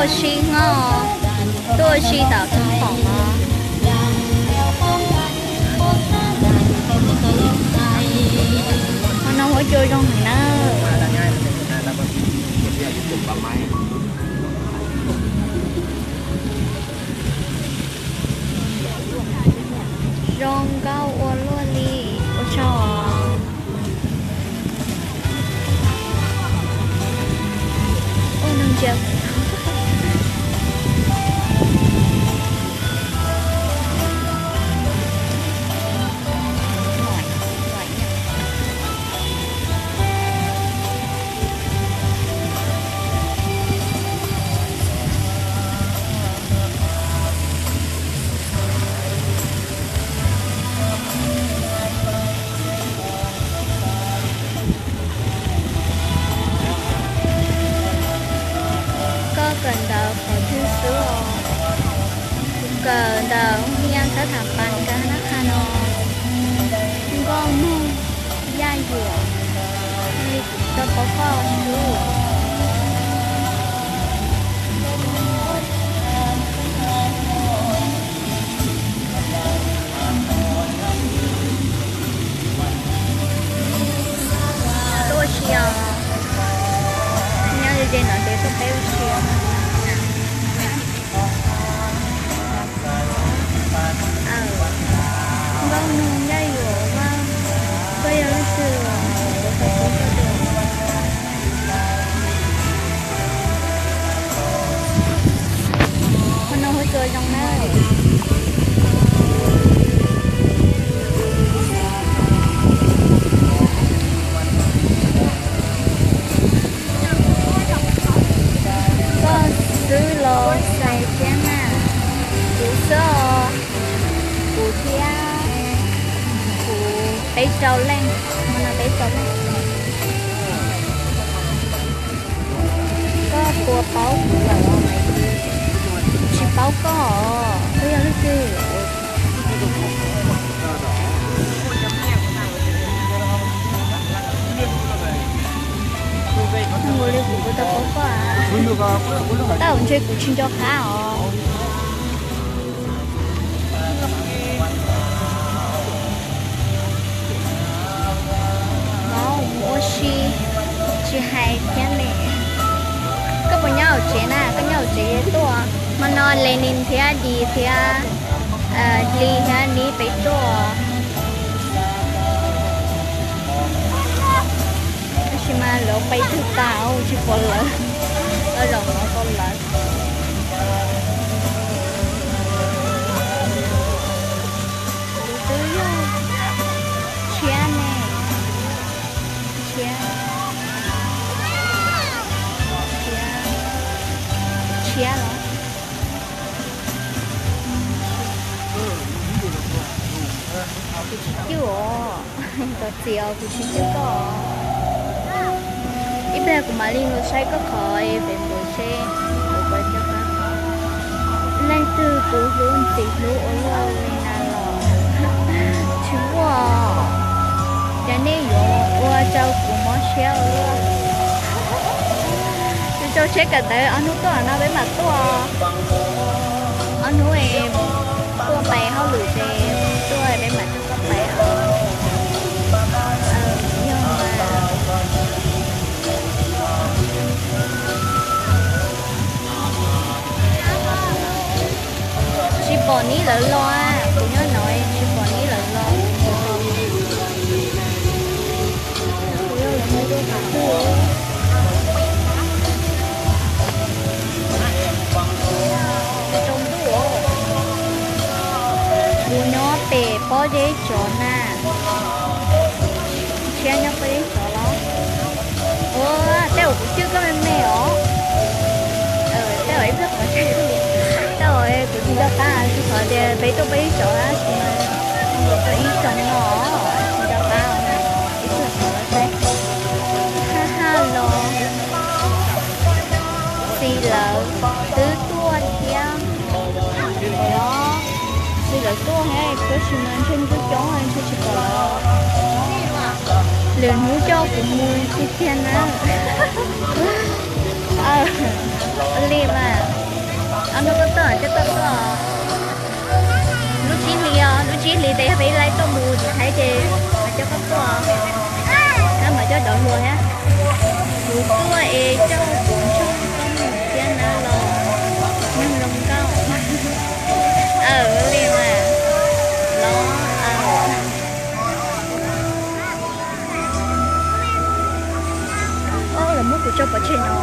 Tuaj si hos, tuaj si tom Thoob Poom no. Qhov no huab cua zoo heev na. Zoo nkauj ua luaj li, ua tsaug os. Ua nug ntsia. Koj kawm ntawv qhov twg xwb os? Kuv kawm ntawv Nyiaj Xab Tham Pas Kas Nab Qhas no. Nkauj Noog Yaj Yuam, li kuv tau paub koj xwb. Tuaj ua si os. Nyob ze ze no ces tuaj peb ua si. Nkauj Noog Yaj Yuam, koj yog leej twg? Kuv tau paub koj dua. Qhov no huab cua zoo na. Koj xwb los xais thiab na? Kuv xwb os. Kuv thiab, kuv peb rau leej, hmo no peb rau leej. Koj puas paub kuv lawm os? Tsis paub koj os, koj yog leej twg? Ua li kuv tau paub koj. Tau ntshe kuv tsis nco qab os. Vauv, mus ua si tsis hais thiab ne. Koj puas nyob hauv tsev na? Koj nyob hauv tsev tuaj. Hmo no Lenin thiab Dis thiab Hli thiab Nib peb tuaj. Tab sis mas lawv pais twg tas tsis pom lawv, lawv zaum no pom lawv. Lub twb yog tshiab ne, tshiab, tshiab, tshiab los. Kuv tsis cwj os, tos txiv os, kuv tsis cwj koj. Ib pliag kuv mam li mus saib koj qhov pem npus seb kuv puas coj koj. Leej twg kuv hlub ntxim hlub ua luaj li na los? Tsis muaj. Cas nej yuav ua rau kuv mob siab ua luaj? Tus rau tsheb kawm ntawv ob hnub tuaj no peb mam tuaj. Ob hnub tuaj pais hauj lwm ces tuaj peb mam tuaj pais. Yog mas. Tsis pom Nib lawv los, kuv nyob no tsis pom Nib lawv los. Kuv yog lawv mus rau qhov twg? Rau ntuj. Kuv nyob pem pob zeb tsov na. Tshiab nyob pob zeb tsov los? Ua, tej zaum kuv cwj koj me me os. Tej zaum ib pliag qhov, tej zaum kuv tsis nco qab, tsis qhov tias peb tuaj pob zeb tsov tab sis mas ib xyoo no tsis nco qab. Ib pliag qhov saib. Ha ha los. Txiv lawv twb tuaj thiab. Txiv lawv tuaj thiab, tab sis mas ntshe ntub coob ntshe tsis pom lawv. Lwm hnub coj kuv mus tiag tiag na. Ua li mas, ob hnub koj tuaj coj koj tuaj. Lub tsib hlis os, lub tsib hlis tes yog peb laib tuaj mus tsis thaiv ces mam coj koj tuaj. Kab mam coj cov hluas thiab. Kuv tuaj es coj kuv ntsuag koj mus thiab na los. Neeg zoo nkauj. Ua li mas, los. Lawv muab kuv tso pov tseg no.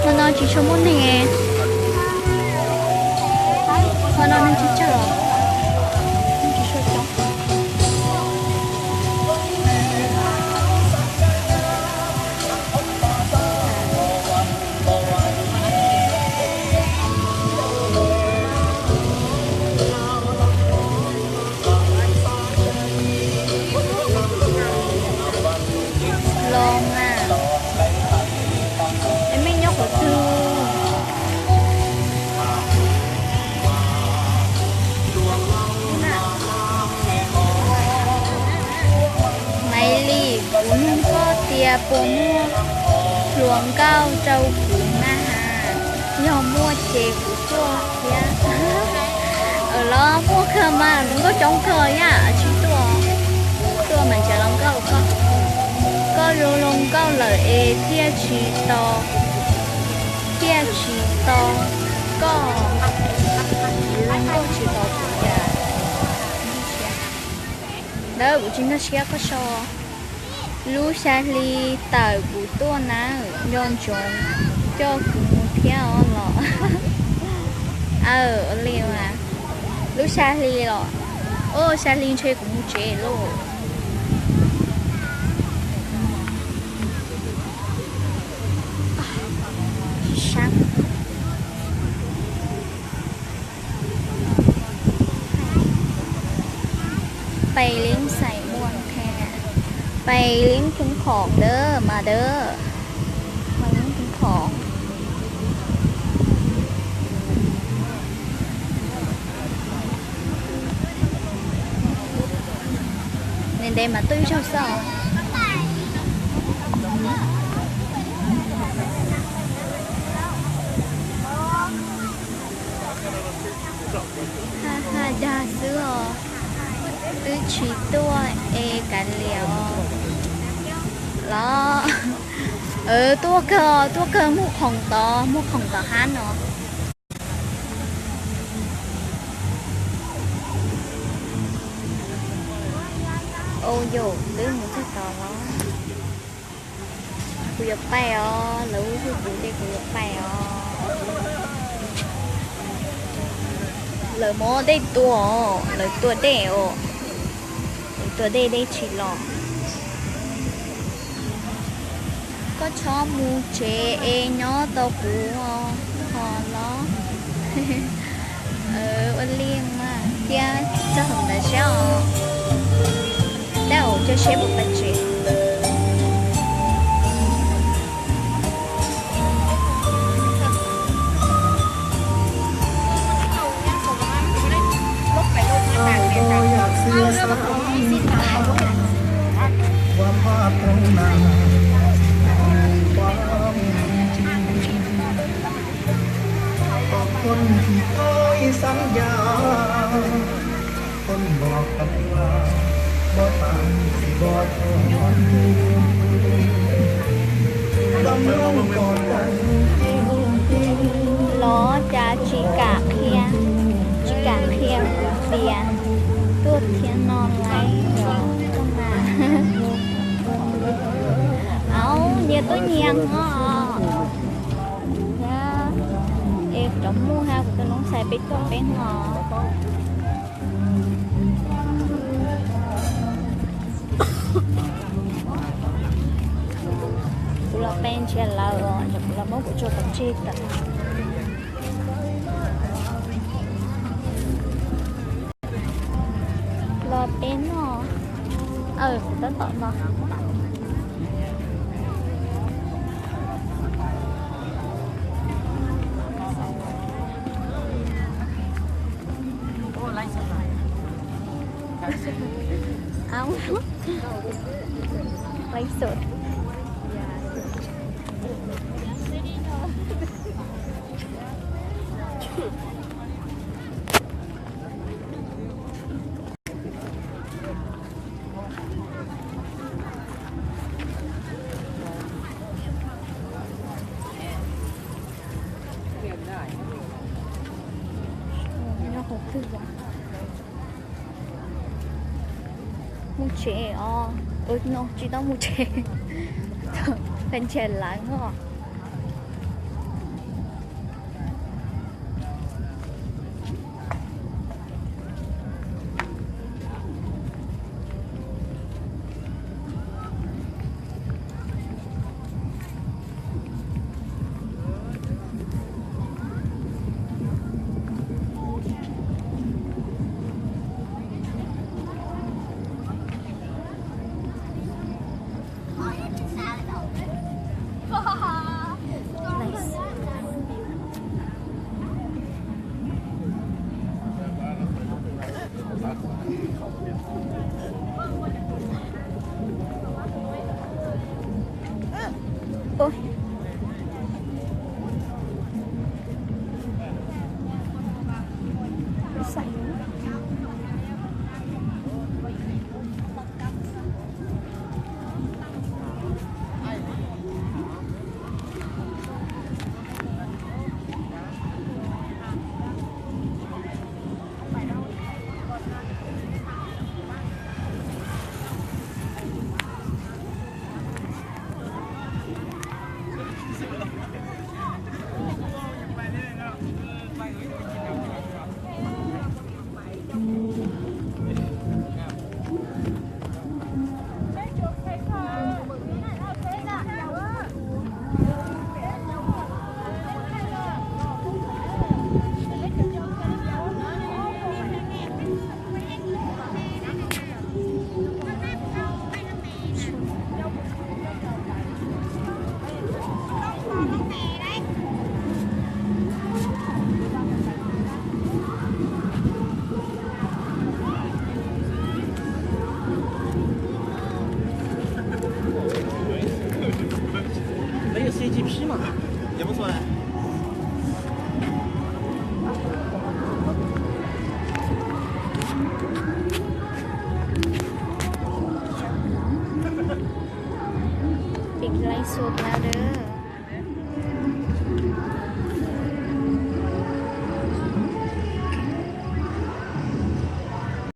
Qhov no tsis tshua muaj neeg. Qhov no neeg tsawg tsawg os. Neeg tsis tshua coob. Los mas, es mej nyob qhov twg? Maiv Lis, kuv nug koj tias puas muaj hluas nkauj rau kuv na has, yog muaj ces kuv tuaj thiab. Los muaj kawg mas, hluas nkauj coob kawg yam tsis tuaj. Tuaj mas ntsib hluas nkauj koj. Koj zoo hluas nkauj lawm es thiaj tsis to, thiaj tsis to koj, hluas nkauj tsis to kuv cas. Ntawd kuv tsis nkag siab koj so. Lub xya hli tawm kuv tuaj na, nco ntsoov coj kuv mus thiab os los. Aw, ua li mas. Lub xya hli los? Ua, xya hli ntshe kuv mus tsev lauj. Pais li xais muaj thiab, pais li thoob khoom dawb mas dawb, pais li thoob khoom. Ntev ntev mas tuaj ib zaug xwb os. Ha ha, dag xwb os. Twb tsis tuaj es kav liam os. Los, tuaj kawg, tuaj kawg, muag khoom tod, muag khoom tom hab no. Au yau, twb mus txog tod los. Kuv yuav pais os, lawv hu kuv ces kuv yuav pais os. Lawv muab dej tua, lawv tua dej os. Lawv tua dej, dej tsis los. Koj txhob mus tsev es nyob tos kuv ho los. Ua li mas thiab, txog hauv ntawd seb os. Tab ua cov seb puas pais tsev. Los cas tsis kam qhia, tsis kam qhia kuv tias tuaj thiab no laiv os. Au, nyias tuaj nyias hmo os. Es cov muaj hab kuv tus noob xais peb tuaj peb hmo. Kuv los pe nrhiav lawv os, kuv los muab kuv tso tom tseg tawm. Tab tom no. Aav, laiv xom. Mus tsev os. No tsis tau mus tsev, ntshe lawv os. Pem Life's so Louder.